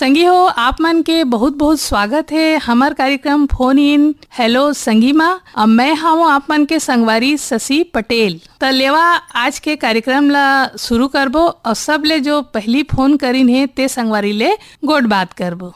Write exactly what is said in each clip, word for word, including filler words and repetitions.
संगी हो, आप मन के बहुत-बहुत स्वागत हे हमर कार्यक्रम फोन इन हेलो संगी मा। अ, मैं हवं आप मन के संगवारी शशि पटेल। त लेवा, आज के कार्यक्रम ला शुरू करबो अउ सबले जो पहली फोन करिन हे ते संगवारी ले गोठ बात करबो।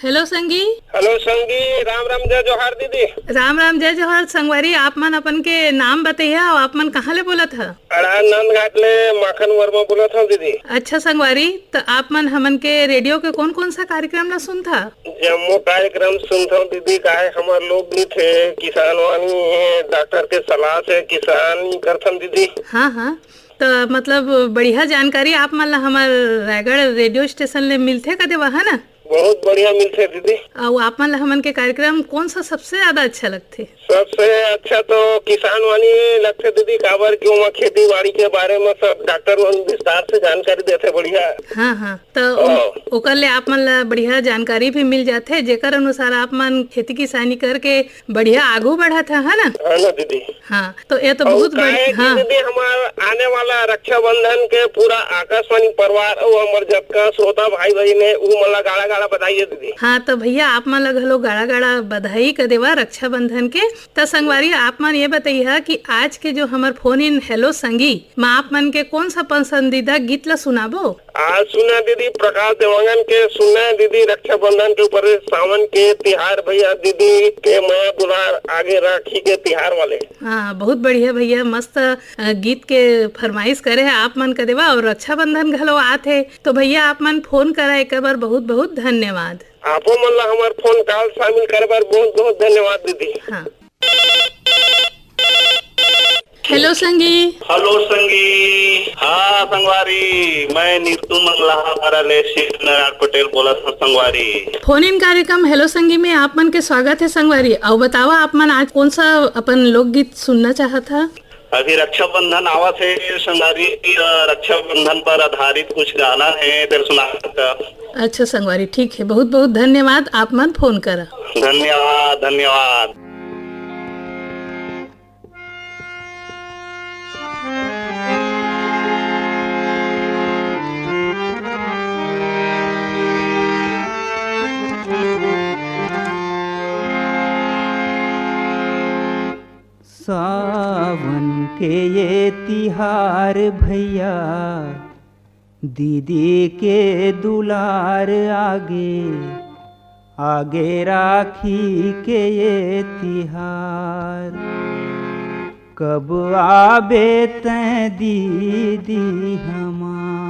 हेलो संगी। हेलो संगी, राम राम, जय जोहार दीदी। राम राम, जय जोहार संगवारी। आप मन अपन के नाम बतैया अउ आप मन कहाँ ले बोलत ह? अड़ा नंदघाट ले माखन वर्मा बोलत हूँ दीदी। अच्छा संगवारी, त आप मन हमन के रेडियो के कौन कौन सा कार्यक्रम ला सुनथा? जम्मो कार्यक्रम सुनथव दीदी, काहे हमर लोकगीत हे, किसान वाणी हे, डॉक्टर के सलाह से किसानी करथन दीदी। हाँ हाँ, त मतलब बढ़िया जानकारी आप मन ला हमर रायगढ़ रेडियो स्टेशन ले मिलथे का देवा, है ना? बहुत बढ़िया मिलथे दीदी। अउ आप मन ला हमन के कार्यक्रम कौन सा सबसे ज्यादा अच्छा लगथे? सबसे अच्छा तो किसान वाणी लगथे दीदी, काबर कि ओमा खेती बाड़ी के बारे में सब डॉक्टर मन विस्तार से जानकारी देथे, बढ़िया। हाँ हाँ, तो हाँ। ओकर ले आप मन ला बढ़िया जानकारी भी मिल जाथे, जेकर अनुसार आप मन खेती किसानी करके बढ़िया आगू बढ़त ह, है ना? है ना दीदी? हाँ, तो ये तो अउ बहुत बढ़िया। काहे कि हाँ। दीदी, हमार आने वाला रक्षाबंधन के पूरा आकाशवाणी परिवार अउ हमर जतका श्रोता भाई बहन हे, उ मन ला गाड़ा गाड़ा बधाई हे दीदी। हाँ, तो भैया, आप मन ला घलो गाड़ा गाड़ा बधाई कर देवा रक्षाबंधन के। त संगवारी, आप मन ये बतैहा कि आज के जो हमर फोन इन हेलो संगी म आप मन के कौन सा पसंदीदा गीत ला सुनाबो? आज सुना दीदी, प्रकाश देवांगन के सुना दीदी, रक्षाबंधन के ऊपर, सावन के तिहार भैया दीदी के मया दुलार आगे राखी के तिहार वाले। हाँ, बहुत बढ़िया भैया, मस्त, अ, गीत के फरमाइश करे हे आप मन का देवा, अउ रक्षाबंधन घलो आत हे, तो भैया आप मन फोन करा, एक बार बहुत बहुत धन्यवाद। आपो मन ला हमर फोन कॉल शामिल करे बर बहुत बहुत धन्यवाद दीदी। हाँ। हेलो संगी। हेलो संगी। हाँ संगवारी, मैं नीतू मंगलहा पारा ले शिव नारायण पटेल बोलत हूँ संगवारी। फोन इन कार्यक्रम हेलो संगी में आप मन के स्वागत हे संगवारी। अउ बतावा, आप मन आज कौन सा अपन लोकगीत सुनना चाहत हा? अभी रक्षाबंधन आवत हे संगवारी, अ, रक्षाबंधन पर आधारित कुछ गाना हे, तेल सुना सकता। अच्छा संगवारी, ठीक हे, बहुत बहुत धन्यवाद, आप मन फोन करा। धन्यवाद, धन्यवाद। सावन के ये तिहार भैया, दीदी के दुलार आगे, आगे राखी के ये तिहार। कब आबे तैं दीदी हमार।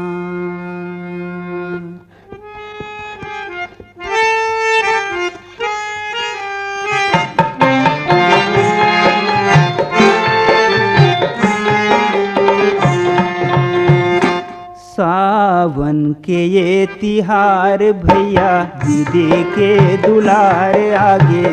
सावन के ये तिहार भैया, दीदी के दुलार आगे,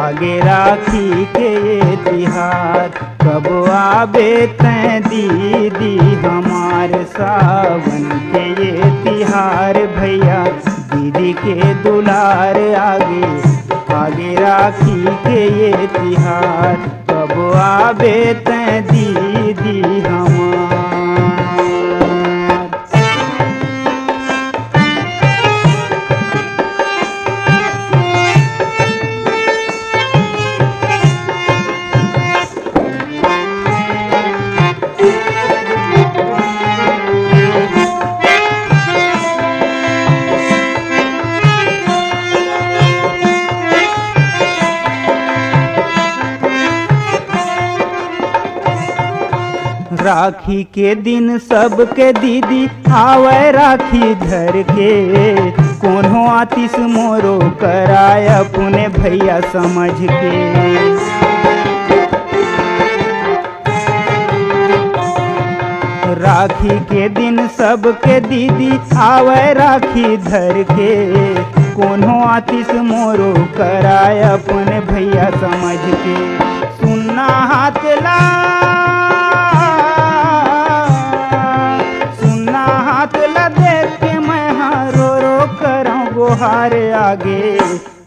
आगे राखी के ये तिहार। कब आबे तैं दीदी हमार, सावन के ये तिहार भैया, दीदी के दुलार आगे, आगे राखी के ये तिहार। कब आबे तैं दीदी हमार। राखी के दिन सबके दीदी आवै राखी धर के, कोनो आतिस मोरो कराय अपने भैया समझ के। राखी के दिन सबके दीदी आवै राखी धर के, कोनो आतिस मोरो कराय अपन भैया समझ के। सुन्ना हाथ ला, सुन्ना हाथ ला देख के मैं हा रो रो करौं गोहार आगे।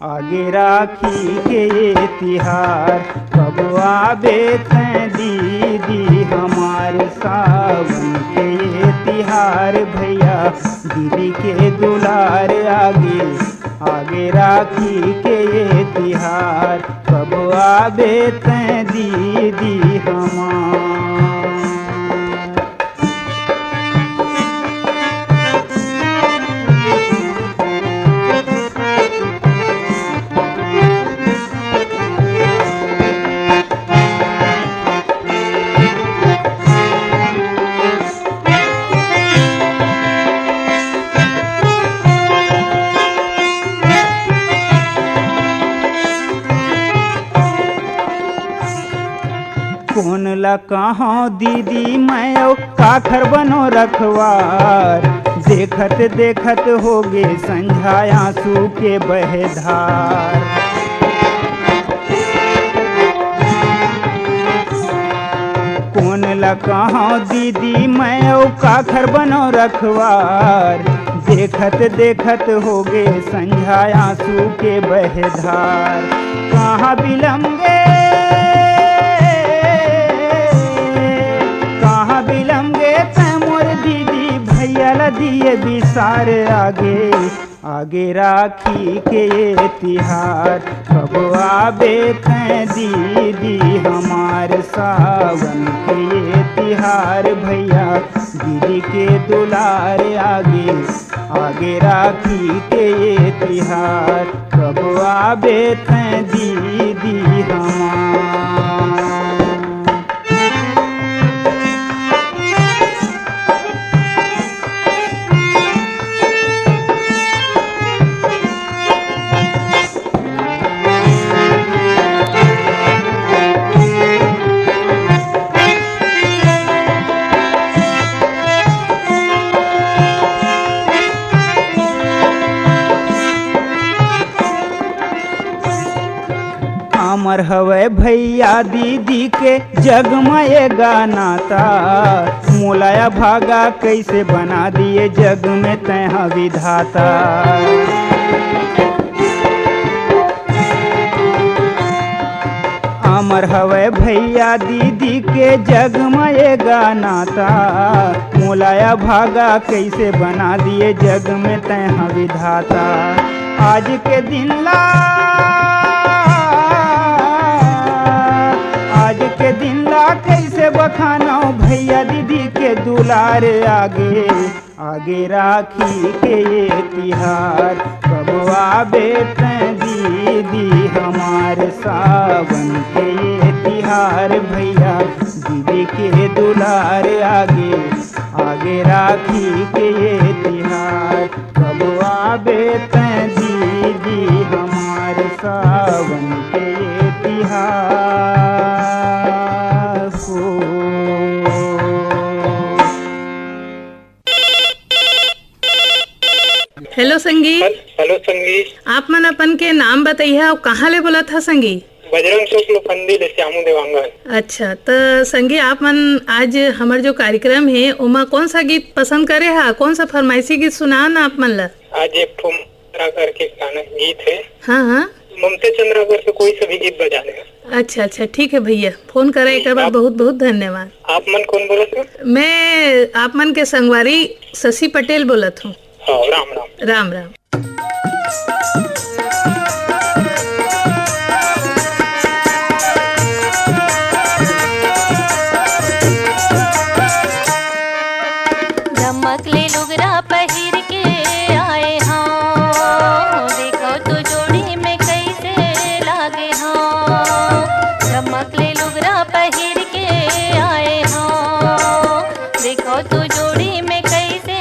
आगे राखी के ये तिहार कब आबे तैं दीदी हमार सावन के ये तिहार भैया, दीदी के दुलार आगे, आगे राखी के ये तिहार, कब आबे तैं दीदी हमार। कोन ला कहों दीदी मैं अउ काखर बनो रखवार, देखत देखत होगे संझा आंसू के बहे धार। कोन ला कहों दीदी मैं अउ काखर बनो रखवार, देखत देखत होगे संझा आंसू के बहे धार। कहाँ बिलम गे, कहाँ बिलम गे तैं मोर दीदी, भैया ला दिए बिसार आगे, आगे राखी के ये तिहार, कब आबे तैं दीदी हमार सावन के ये तिहार भैया, दीदी के दुलार आगे, आगे राखी के ये तिहार, कब आबे तैं दीदी हमार। अमर हवय भैया दीदी के जग म ये गाना ता, मोला या भागा कइसे बना दिए जग में तैं हा विधाता। अमर हवय भैया दीदी के जग म ये गाना ता, मोला या भागा कइसे बना दिए जग में तैं हा विधाता। आज के दिन ला, आज के दिन ला कइसे बखानव भैया दीदी के दुलार आगे, आगे राखी के ये तिहार। कब आबे तैं दीदी हमार सावन के ये तिहार भैया, दीदी के दुलार आगे, आगे राखी के ये तिहार। कब आबे तैं दीदी हमार सावन के ये तिहार हो। हेलो संगी। हेल-, हेलो संगी। आप मन अपन के नाम बतइहा अउ कहाँ ले बोलत हा संगी? बजरंग चौक लोखंडी ले श्यामू देवांगन। अच्छा, त संगी आप मन आज हमर जो कार्यक्रम हे ओमा कौन सा गीत पसंद करे हा, कौन सा फरमाइशी गीत सुना ना आप मन ला? आज एक ठो मरा करके गाना गीत है। हाँ, हाँ। ममता चंद्राकर से कोई सा भी गीत बजा देना। अच्छा, अच्छा, ठीक है भैया, फोन करा एक बार। आप बहुत बहुत धन्यवाद। आप मन कौन बोलत हो? मैं आप मन के संगवारी शशि पटेल बोलत हूँ। हाँ, राम राम। राम राम। धमक ले लुगरा पहिर के आए हौं, देखो तो जोड़ी में कैसे लागे हौं। धमक ले लुगरा पहिर के आए हौं, देखो तो जोड़ी में कैसे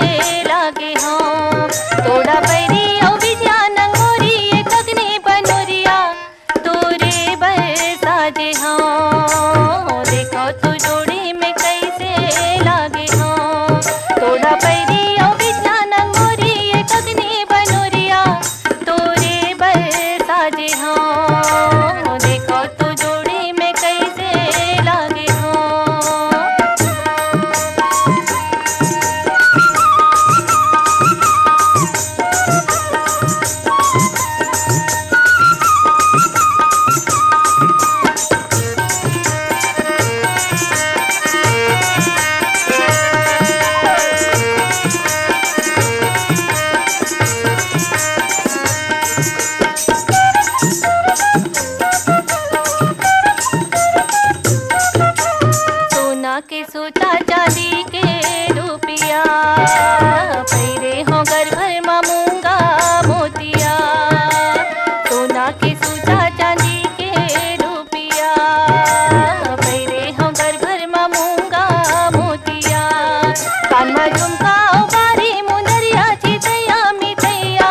लागे हौं। तोड़ा पैरी अउ बिछिया नंगोरी, ये कगनी बनोरिया, तोरे बर साजे हौं, देखो तो जोड़ी में कैसे लागे हौं। तोड़ा पैरी अउ बिछिया नंगोरी, ये कगनी बनोरिया, तोरे बर साजे हौं, देखो तो जोड़ी में कैसे लागे हौं। कान म झुमका, बारी मुंदरिया, चितैया मितैया,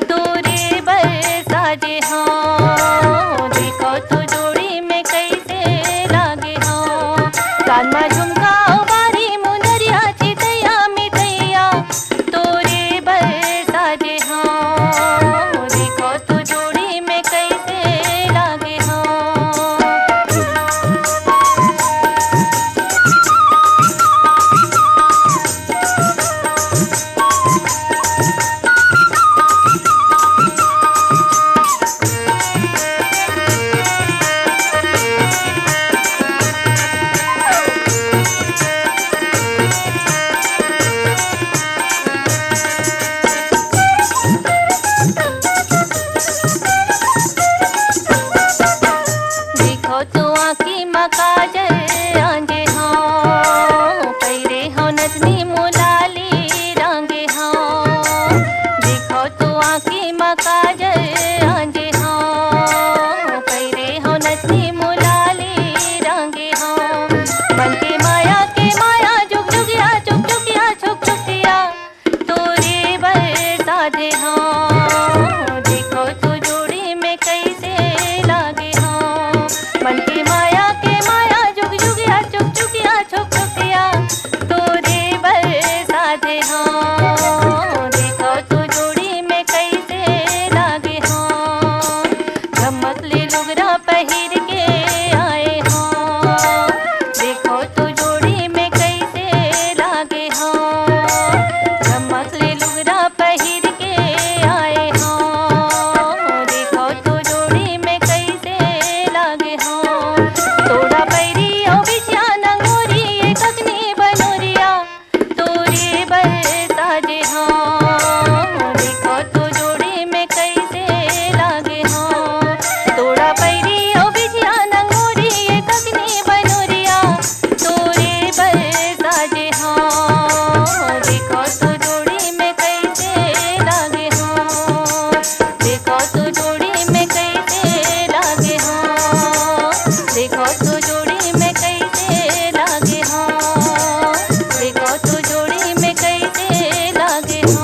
तोरे बर साजे हंव। देखो तो जोड़ी में कइसे लागे हंव। कान म झुमका, बारी मुंदरिया, चितैया मितैया, तोरे बर साजे हंव। देखो तो जोड़ी में कइसे लागे हंव। देखो तो आँखी म काजल आंजे हंव, पहिरे हंव नथनी मुलाली रांगे हंव। देखो तो आँखी म काजल आंजे हंव, पहिरे हंव नथनी मुलाली रांगे हंव। मन के माया के माया, जुग जुगिया, चुक चुकिया, छुक छुकिया, तोरे बर साधे हंव। देखो तो जोड़ी में कइसे लागे हंव। मन के माया के माया, जुग जुगिया, चुक चुकिया, छुक छुकिया, तोरे बर साधे हंव। देखो तो जोड़ी में कइसे लागे हंव। झमक ले लुगरा पहिर के आए हंव। देखो तो जोड़ी में कइसे लागे हंव। झमक ले लुगरा पहिर के आए हंव। देखो तो जोड़ी में कइसे लागे हंव। तोड़ा पैरी अउ बिछिया नंगोरी, ए ककनी बनोरिया, तोरे बर साजे हंव। देखो तो जोड़ी में कइसे लागे हंव। तोड़ा पैरी अउ बिछिया नंगोरी, ए ककनी बनोरिया, तोरे बर साजे हंव। देखो तो जोड़ी में कइसे लागे हंव। देखो तो जोड़ी में कइसे लागे हंव। देखो तो जोड़ी में कइसे लागे हंव। देखो तो जोड़ी में कइसे लागे हंव।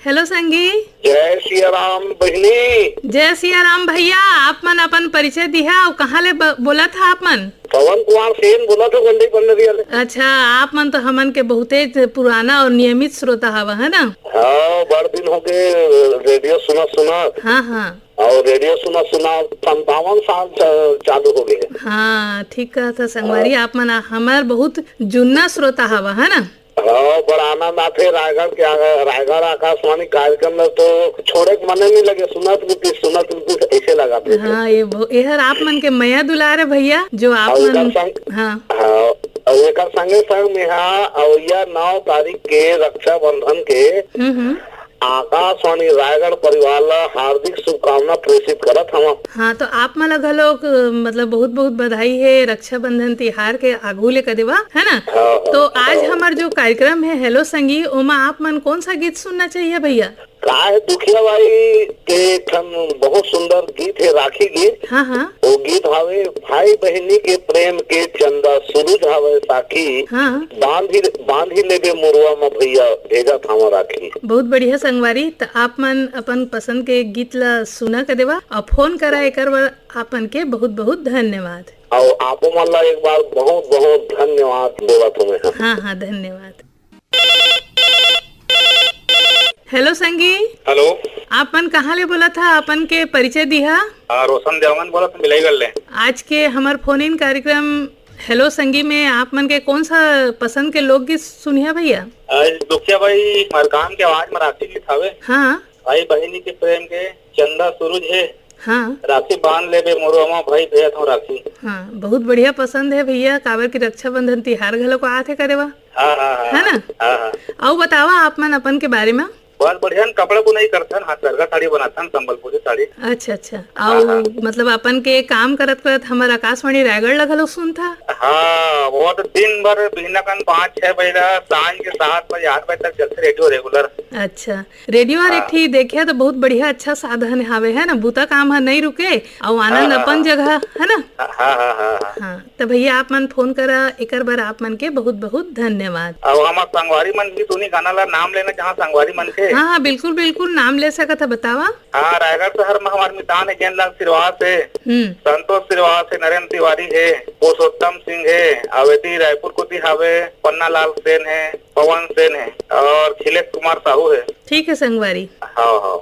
हेलो संगी। जय सिया राम बहिनी। जय सिया राम भैया, आप मन अपन परिचय दिहा अउ कहाँ ले ब-, बोलत हा आप मन? पवन कुमार सेन बोलत हो, गंडई पंडरिया ले। अच्छा, आप मन तो हमन के बहुते पुराना और नियमित श्रोता हवा, है ना? हाँ, बड़ दिन हो गए रेडियो सुनत सुनत। हाँ, हाँ। और रेडियो सुनत सुनत संतावन साल च-, चालू हो गए। हाँ, ठीक कहा था संगवारी, हाँ। आप मन हमर बहुत जुन्ना श्रोता हवा, है ना? हाँ, बड़ा आनंद आथे रायगढ़ के, रायगढ़ आकाशवाणी कार्यक्रम में तो छोड़े के मने नहीं लगे, सुनत रुकिस, सुनत रुकिस, ऐसे लगा थे। हाँ, ये बहु-, ये हर आप मन के मया दुलार है भैया, जो आप और एकर मन, संग, हाँ। हाँ, और एकर संगे संग में हाँ, अवइया नौ तारीख के रक्षाबंधन के हम्म, हम्म। आकाशवाणी रायगढ़ परिवार ला हार्दिक शुभकामना प्रेषित करत हवं। हाँ, तो आप मन ला घलोक, मतलब, बहुत-बहुत बधाई हे रक्षाबंधन तिहार के आगू ले कदे वा, है ना? हाँ, हाँ, तो आज हाँ। हमर जो कार्यक्रम हे हेलो संगी, ओमा आप मन कौन सा गीत सुनना चाहिए भैया? का हे दुखिया बाई के एक ठन बहुत सुंदर गीत हे, राखी गीत। हाँ, हाँ। वो गीत हवे, भाई बहिनी के प्रेम के चंदा सुरुज हवे साखी, हाँ। बांधी, बांधी लेबे मोरवा म भैया, भेजत हवं राखी। बहुत बढ़िया संगवारी, त आप मन अपन पसंद के गीत ला सुना कर देवा और फोन करा, एकर बर आपन के बहुत बहुत धन्यवाद। और आपो मन ला एक बार बहुत बहुत धन्यवाद देवत हूँ मैं। हाँ, हाँ, धन्यवाद। हेलो संगी। हेलो। आप मन कहाँ ले बोलत हा, अपन के परिचय दिहा। हाँ, रोशन देवांगन बोलत हूँ, बिलाईगढ़ ले। आज के हमर फोन इन कार्यक्रम हेलो संगी में आप मन के कौन सा पसंद के लोकगीत सुनिहा भैया? आज दुखिया बाई मरकाम के आवाज में राखी गीत हवे। हाँ। भाई बहिनी के प्रेम के चंदा सुरुज हे। हाँ। राखी बांध लेबे मोरवा म भाई, भेजत हूँ राखी। हाँ, बहुत बढ़िया पसंद हे भैया, काबर की रक्षाबंधन तिहार घलो को आथे करे वा। हाँ, हाँ, हाँ, है ना? हाँ, हाँ। अउ बतावा आप मन अपन के बारे में। बहुत बढ़िया, कपड़ा बुनाई करथन, हाथ करघा साड़ी बनाथन, संबलपुरी साड़ी। अच्छा, अच्छा। हाँ, अउ हाँ। मतलब अपन के काम करत करत हमर आकाशवाणी रायगढ़ ला घलो सुनथा? हाँ, वो तो दिन भर बिहना कन पाँच छह बजे ला सांझ के सात बजे, आठ बजे तक चलथे रेडियो रेगुलर। अच्छा, रेडियो हर एक हाँ। ठी देखे तो बहुत बढ़िया, अच्छा साधन हावे, है ना? बूता काम ह नहीं रुके, अउ आनंद हाँ, हाँ, अपन हाँ। जगह, है ना? हाँ, हाँ, हाँ, हाँ, हाँ। हाँ, तो भैया आप मन फोन करा, एकर बर आप मन के बहुत बहुत धन्यवाद। अब हमार संगवारी मन भी सुनी गाना ला, नाम लेना जहाँ संगवारी मन के। हाँ, हाँ, बिल्कुल, बिल्कुल, नाम ले सकत है, बतावा। हाँ, रायगढ़ शहर में हमार मितान है, ज्ञानलाल श्रीवास है, हम्म। संतोष श्रीवास है, नरेंद्र तिवारी है, पुरुषोत्तम सिंह है, अवेदी रायपुर कोती हावे, पन्नालाल सेन है, पवन सेन है और खिलेश कुमार साहू है। ठीक है संगवारी। हाँ, हाँ।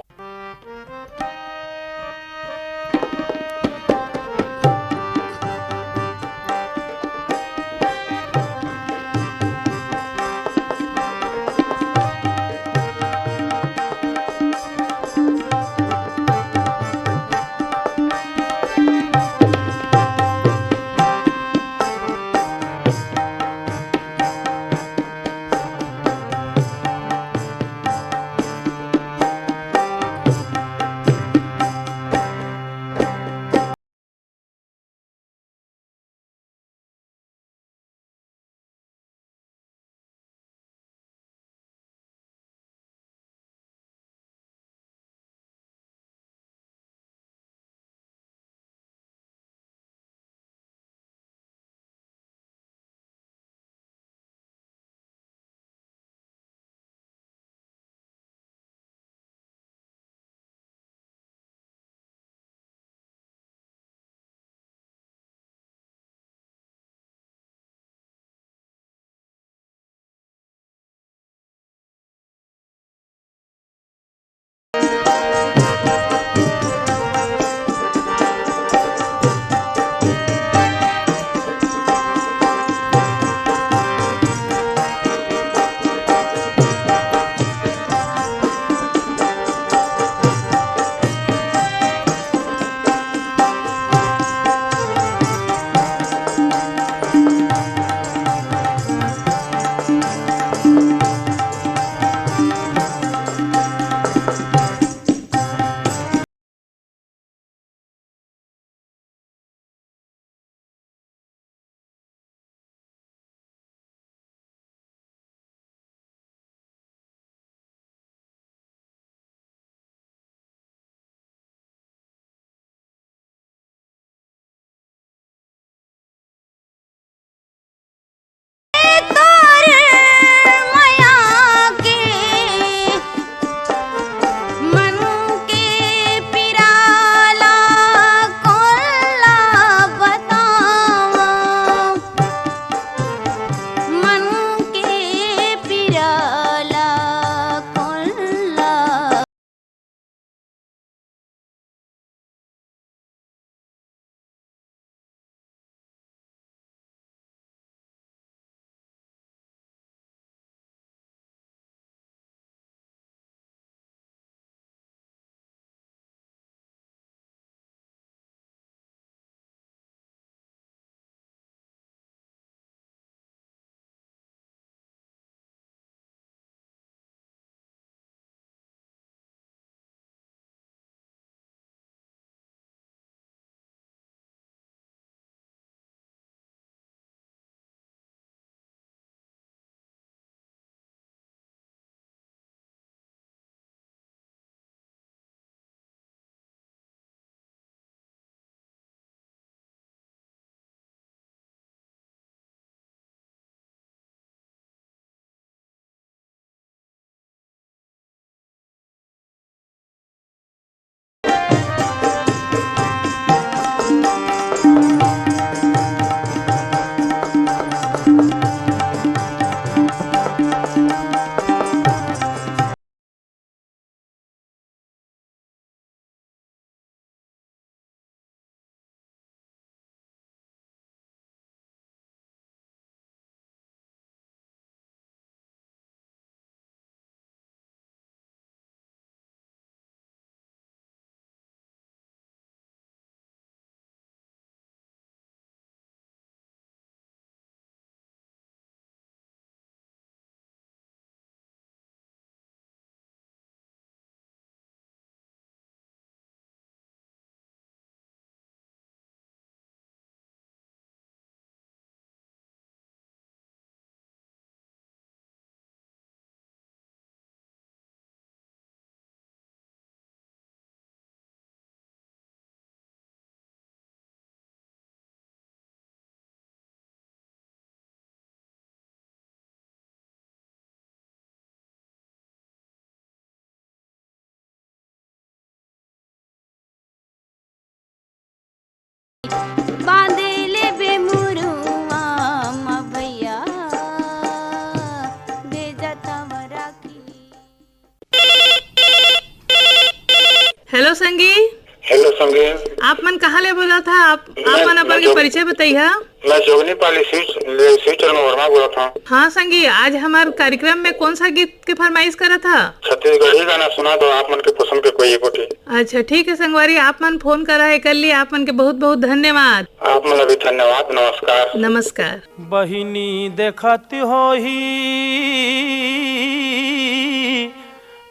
से बोलत हा? आप, मैं, आप मन अपन मैं के जोग-, परिचय बताइहा। मैं जोगनी पाली स्वीट, ले, स्वीट चरण वर्मा बोलत हंव। हाँ संगी, आज हमर कार्यक्रम में कौन सा गीत के फरमाइश करत हा? छत्तीसगढ़ी गाना सुना दो, आप मन के पसंद के कोई एको ठी। अच्छा, ठीक है संगवारी, आप मन फोन करा है, कर लिए, आप मन के बहुत बहुत धन्यवाद। आप मन ला भी धन्यवाद, नमस्कार। नमस्कार। बहिनी देखत होही,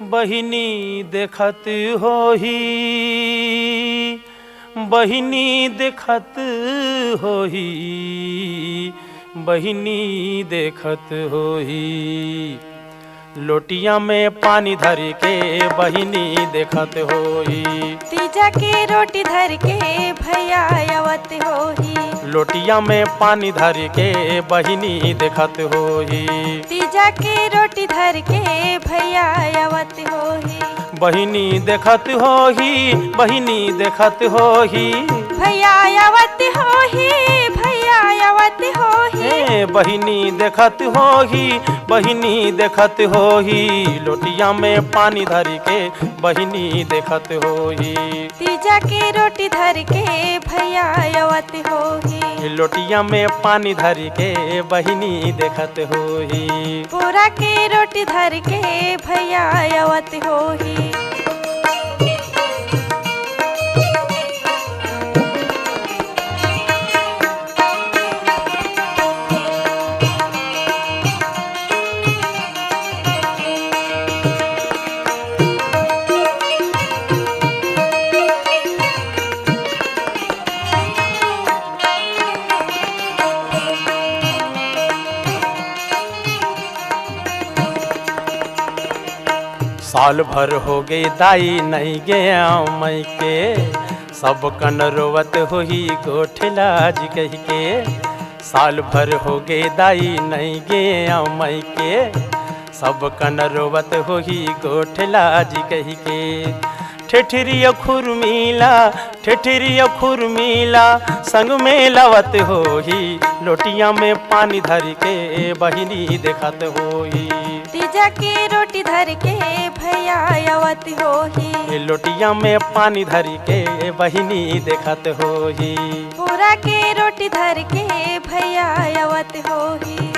बहिनी देखत होही, बहिनी देखत होही, बहिनी देखत होही। लोटिया में पानी धर के बहिनी देखत होही। तीजा के रोटी धर के भैया आवत होही। लोटिया में पानी धर के बहिनी देखत होही। तीजा के रोटी धर के भैया आवत होही। बहिनी देखत होही, बहिनी देखत होही। भैया आवत होही, भैया आवत होही। ए, बहिनी देखत होही, बहिनी देखत होही। लोटिया में पानी धर के बहिनी देखत होही। तीजा के रोटी धर के भैया आवत होही। लोटिया में पानी धर के बहिनी देखत होही। पूरा के रोटी धर के भैया आवत होही। साल भर हो गए दाई नहीं गया मइके, सब कन रोवत होही गोठ लाज कहिके। साल भर हो गए दाई नहीं गया मइके, सब कन रोवत होही गोठ लाज कहिके। ठेठरी अउ खुरमी ला, ठेठरी अउ खुरमी ला संग में लावत होही। लोटिया में पानी धर के बहिनी देखत होही। तीजा के रोटी धर के भैया आवत होही। ए लोटिया में पानी धर के बहिनी देखत होही। पूरा के रोटी धर के भैया आवत होही।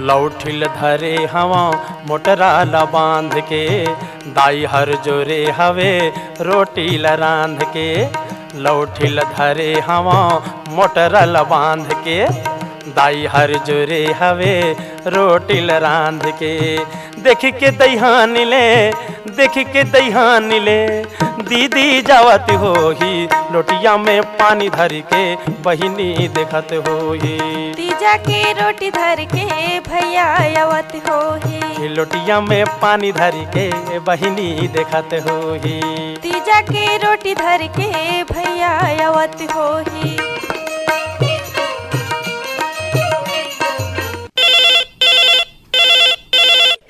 लौठिल धरे हवा मोटरा ला बांध के, दाई हर जोरे हवे रोटी ला रांध के। लौठिल धरे हवा मोटरा ला बांध के, दाई हर जोरे हवे रोटी ला रांध के। देख के दईहान ले, देख के दईहान ले, दीदी जावत होही। लोटिया में पानी धर के बहिनी देखत होही। तीजा के रोटी धर के भैया आवत होही। लोटिया में पानी धर के बहिनी देखत होही। तीजा के रोटी धर के भैया आवत होही।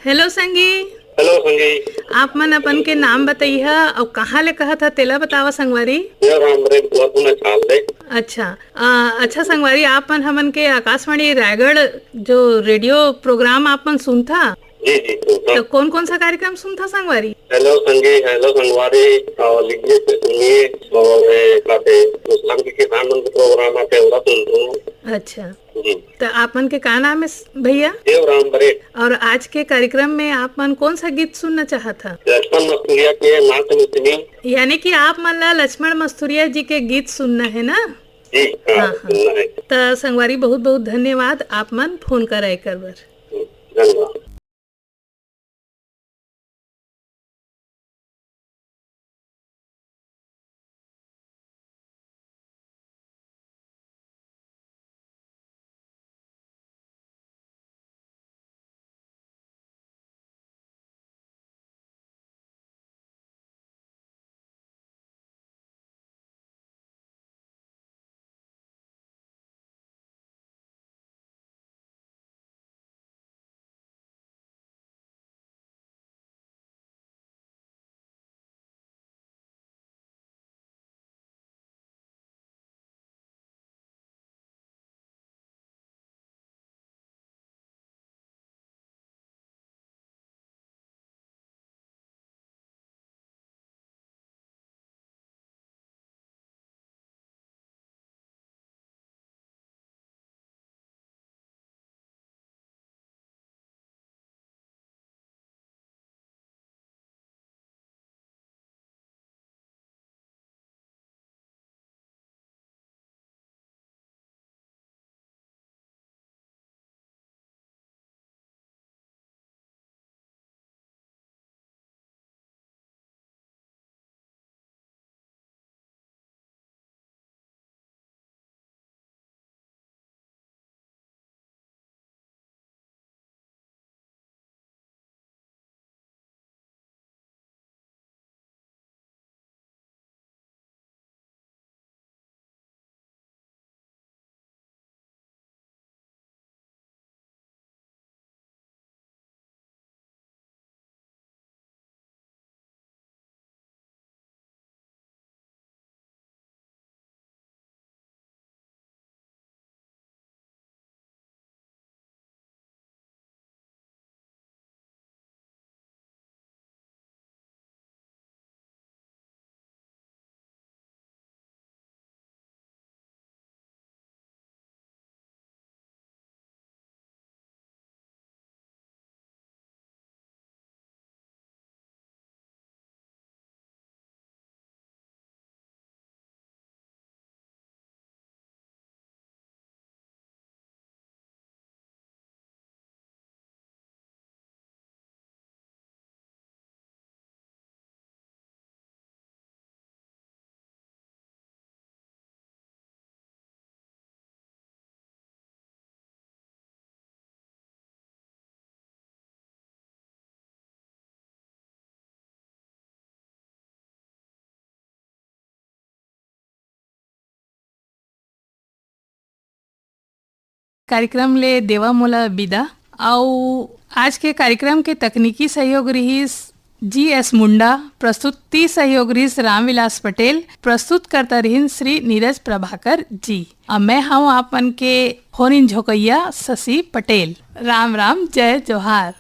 हेलो संगी। हेलो संगी। आप मन अपन के नाम बतइहा अउ कहाँ ले कहत हा, तेला बतावा संगवारी। मेरा नाम रे बुआ पुना चाल ले। अच्छा, अ, अच्छा संगवारी, आप मन हमन के आकाशवाणी रायगढ़ जो रेडियो प्रोग्राम आप मन सुनथा? जी, जी, सुनथा। तो कौन कौन सा कार्यक्रम सुनथा संगवारी? हेलो संगी, हेलो संगवारी, और लिखिए से सुनिए, और, ए, बातें, संगी के किसान मन के प्रोग्राम आते, ओला सुनथों। अच्छा। जी। तो आप मन के का नाम है स-, भैया? देवराम बरेठ। और आज के कार्यक्रम में आप मन कौन सा गीत सुनना चाहत हा? लक्ष्मण मस्तुरिया के नाच मिसनी। यानी कि आप मन ला लक्ष्मण मस्तुरिया जी के गीत सुनना है ना? जी, हाँ, हाँ, हाँ। सुनना है। तो संगवारी बहुत बहुत धन्यवाद आप मन फोन करा एकर बर। हम्म, धन्यवाद। कार्यक्रम ले देवा मोला विदा। अउ आज के कार्यक्रम के तकनीकी सहयोग रिहिस जी एस मुंडा, प्रस्तुति सहयोग रिहिस रामविलास पटेल, प्रस्तुतकर्ता रिहिन श्री नीरज प्रभाकर जी। अउ मैं हूँ आप मन के फोन इन झोंकइया शशि पटेल। राम राम, जय जोहार।